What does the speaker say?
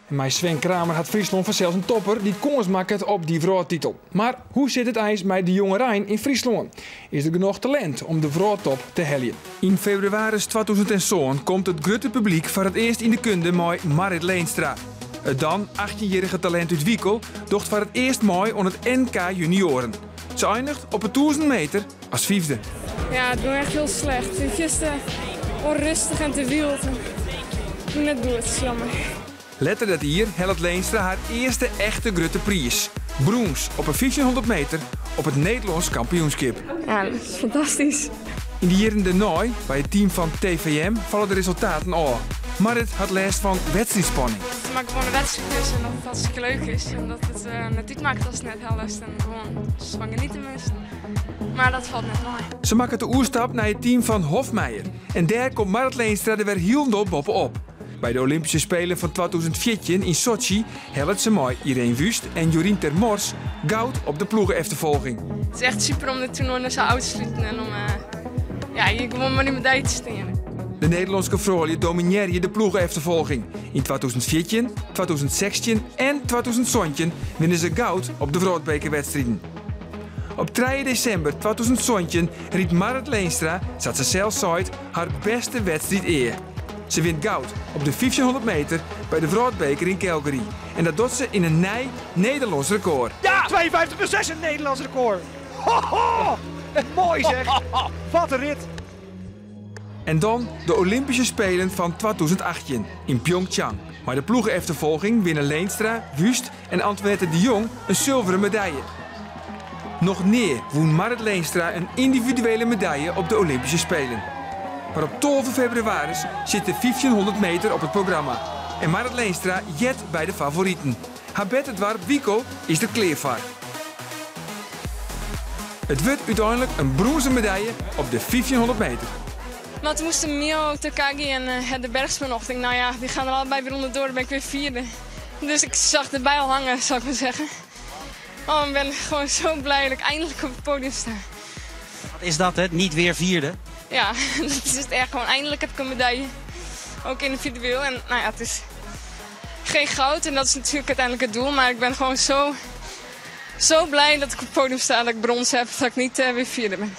En mei Sven Kramer hat Fryslân fansels in topper dy't kâns makket op dy wrâldtitel. Mar hoe sit it eins mei de jongerein yn Fryslân? Is der genôch talint om de wrâldtop te heljen? Yn febrewaris 2007 komt it grutte publyk foar it earst yn de kunde mei Marrit Leenstra. It dan 18-jierrige talint út Wikel docht foar it earst mei oan it NK junioaren. Se einiget op 'e 1000 meter as fyfde. Ja, it gie echt hiel slecht. It is te ûnrêstich en te wyld. Net goed, jammer. Letter dat jier hellet Leenstra har earste echte grutte priis. Brûns op 'e 1500 meter op it Nederlânsk kampioenskip. Ja, dat is fantastysk. Yn de jierren dêrnei, by it team fan TVM, falle de resultaten ôf. Marrit hat lêst fan wedstriidspanning. Dat it mar gewoan in wedstriid is en dat it hartstikke leuk is. En dat it net útmakket ast it net hellest en gewoan fan genietsje moatst. Mar dat falt net mei. Se makket de oerstap nei it team fan Hofmeijer. En dêr komt Marrit Leenstra der wer hielendal boppe-op. By de Olympyske Spelen fan 2014 yn Sotsji hellet se mei Ireen Wüst en Jorien ter Mors goud op de ploege-efterfolging. It is echt super om dit toernoai sa ôf te sluten en om ja, hjir gewoan mei dy medalje te stean. De Nederlânske froulju dominearje de ploege-efterfolging. Yn 2014, 2016 en 2017 winne se goud op de wrâldbekerwedstriden. Op 3 desimber 2017 rydt Marrit Leenstra, sa't se sels seit, har bêste wedstriid ea. Se wint goud op de 1500 meter by de wrâldbeker yn Calgary. En dat docht se yn in nij Nederlânsk rekôr. Ja, 52,6, in Nederlands record. Ho, ho! Moai zeg. Wat in rit. En dan de Olympyske Spelen fan 2018 yn Pyeongchang. Mei de ploege-efterfolging winne Leenstra, Wüst en Antoinette de Jong in sulveren medalje. Noch nea wûn Marrit Leenstra in yndividuele medalje op de Olympyske Spelen. Mar op 12 febrewaris sit de 1500 meter op it programma. En Marrit Leenstra heart by de favoriten. Har bertedoarp Wikel is der klear foar. It wurdt úteinlik in brûnzen medalje op de 1500 meter. Maar toen moesten Miho Takagi en Heather Bergsma nog. Ik denk, nou ja, die gaan er allebei weer onderdoor. Dan ben ik weer vierde. Dus ik zag de bijl hangen, zou ik maar zeggen. Oh, ik ben gewoon zo blij dat ik eindelijk op het podium sta. Wat is dat, hè? Niet weer vierde? Ja, dat is het echt gewoon. Eindelijk heb ik een medaille. Ook individueel. En nou ja, het is geen goud en dat is natuurlijk uiteindelijk het doel. Maar ik ben gewoon zo, zo blij dat ik op het podium sta, dat ik brons heb, dat ik niet weer vierde ben.